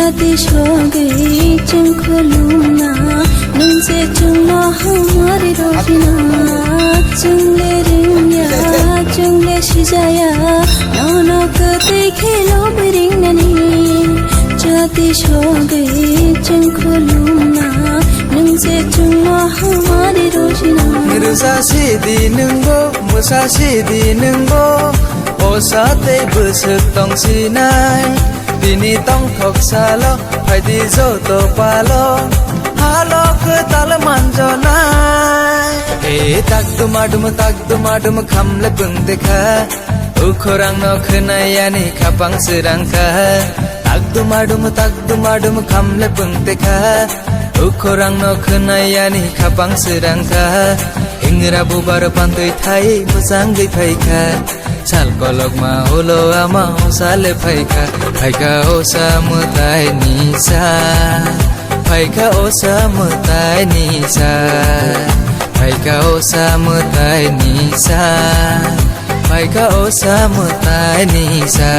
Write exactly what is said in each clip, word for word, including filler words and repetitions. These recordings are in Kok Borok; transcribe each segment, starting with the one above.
Jati sogwi chwng khulumna, nwng se chwngno hamari rwsina. Chwng le ringya, chwng le sijaya, nono kwtwi khe lob ringnani. Jati sogwi chwng khulumna, nwng se chwngno hamari rwsina. Rwsa sidi nwngbo, mwsa sidi nwngbo, osa tei bwswk tongsinai. Bini tongthok salo, phaidi joto palo, halo kwtal manjonai. He tak duma dum, tak duma dum, khamle pungte kha. Ukhorang no khwnai ani khapang srang kha. Tak duma dum, tak duma dum, khamle pungte kha. Ukhorang no khwnai ani khapang srang kha. Hingra bubar pantwi thai mwchangwi phai kha. Sal kolokma ulo ama osa le phaikha, phaikha osa mwtai nisa, phaikha osa mwtai nisa, phaikha osa mwtai nisa, phaikha osa mwtai nisa.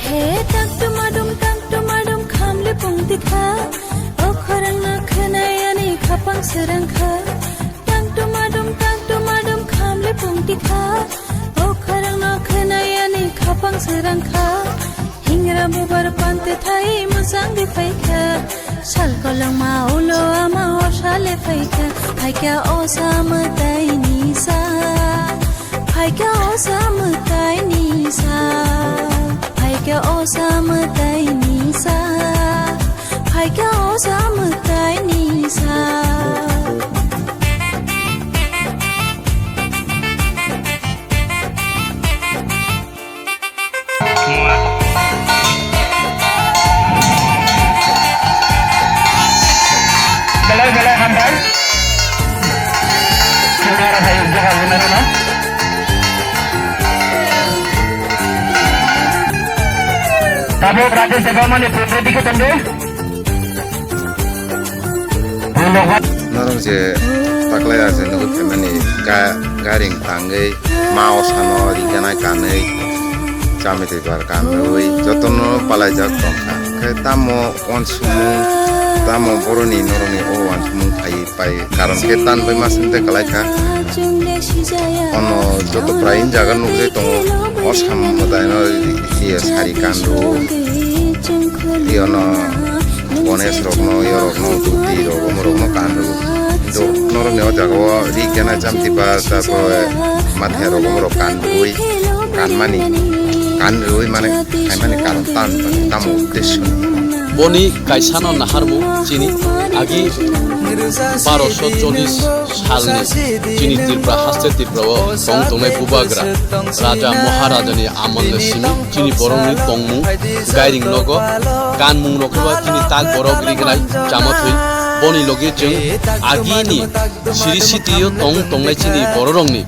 He tak tumadum, tak tumadum, khamle pungti kha. O khorang no khwnai ani khapang srang kha. Tak tumadum, tak tumadum, khamle pungti kha. O khorang no khwnai ani khapang srang kha. Hingra bubar pante thai mwchangwi phaikha. Sal kolongma ulo ama osa le phaikha. Phaikha osa mwtai nisa. Phaikha osa mwtai nisa. Phaikha osa mwtai nisa. Phaikha osa mwtai nisa. Belai belai hambai. Chwngno rw hai ujak abo nw rwno. Tabuk Rajesh Debbarmani photo dikhe tongdi. Norok je taklai aje nugwi phaimani ga-, garing tangwi ma osano riganai kanwi chamwi twi bar kanwi jotono palaijak tongkha. Khe tamo uansukmung, tamo boroni norokni o uansukmung phaiwi pai karon khe tan bai ma sing tei kwlai kha. Ono joto prai jaga nukjai tongo, o sam mwtaino ri-, ri-, sari kandu. Iyano Ganesh rokno, iyorokno, Dudi rok, omorokno kan rw. Kintu norokni o jagao ri kena chamtipa, tarpore mathai rok, omorok kan rwi, kanmani, kan rwi mane, khaimani karon tan, tamo uddesyo. Boni kaisano naharmung chini agi barosho chollish salni chini Tripura haste Tripura o tong tongnai bubagra Raja Maharajani amolni simi chini borokni tongmung gairing nogo kanmung rokba chini tak borok rignai chamathwi boni logi chwng agini siri sitio tong tongnai chini bororokni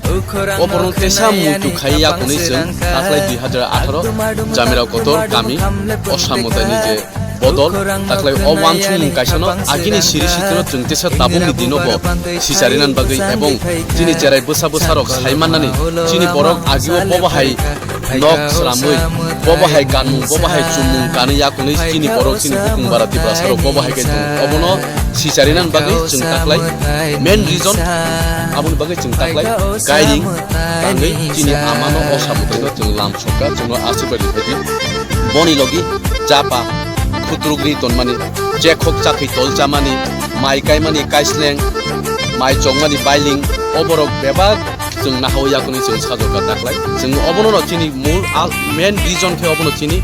o borokno tesa muitu khai yakuni chwng taklai dui hajar atharo Jamirao Kotor kami o samwtaini je bodol, taklai o uansukmung kaisano agini siri sitino chwng tesa tabukni dino bo sicharinan bagwi ebong chini cherai bwsa bwsarok saimannani chini borok agio bobo hai nok sramwi, bobo hai kanmung, bobo hai chummung kanwi yakunwi chini borok chini bukung bara Tiprasarok bobo hai khe tongo. Obono sicharinani bagwi chwng taklai main reason, aboni bagwi chwng taklai Gairing tangwi chini amano o samungthaino chwng lam sokha, chwngno asirbaid rwphaidi. Boni logi japa khutruk ri tonmani, chekhok chakhi tol chamani, mai kaimani kaisleng, mai chongmani bailing, oborok bebak chwng nahawi yakuni chwng sajokha taklai. Chwng obono no chini mul a main reason khe obono chini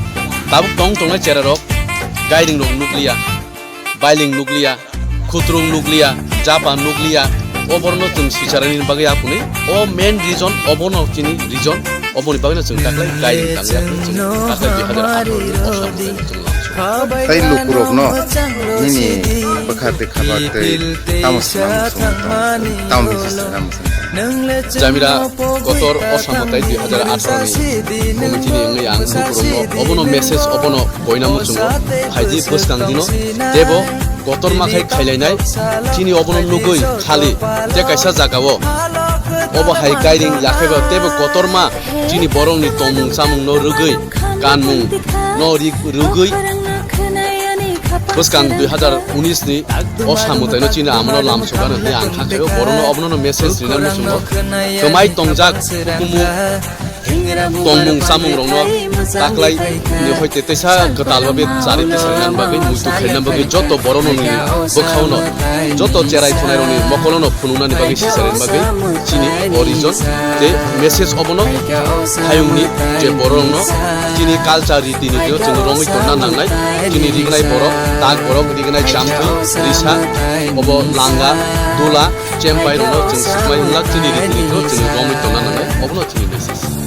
tabuk tong tongnai cherarok Gairing rok nukliya, bailing nukliya, khutrung nukliya, japa nukliya, oborno chwng sicharini bagwi yakuni o main reason obono chini reason. Oboni bagwino chwng taklai Gairing tangwi yakni chwng taklai dui hazar atharo ni o samungthaino chwng lamsokha. Tai lukurokno nini bwkha tei khaba tei tamo swnam swngwi tong, tamo message rwna mwsang. Jamira kotor o samungthai dui hazar atharo ni committee ni wngwi ang lukurokno obono message obono koina muchungo phaidi bwskang dino tebo kotorma khai khailainai chini obono nugwi khali tei kaisa jagao obo hai Gairing yakhebo tebo kotorma chini borokni tongmung chamungno rwgwi, kanmung no ri-, rwgwi, bwskang dui hazar unis ni o samungthaino chini amano lamsokano hinwi ang kha khaio, borokno obono message rina muchungo, kwmai tongjak hukumu tongmung chamung rokno taklai ni hoite teisa kwtal babe chari tisari nan bagwi, muitu khaina bagwi joto borokno ni bwkhao no joto cherai khonai rokni mokolo no phunuknani bagwi sicharini bagwi chini o reason tei message obono hayungni je borokno chini culture riti nitio chwng romwi tonna nangnai. Chini rignai borok, tak borok, rignai chamtwi, risa, obo langa, dula, chempai rokno chwng swkmai wngla chini riti nitio chwng romwi tonna nangnai. Obono chini message.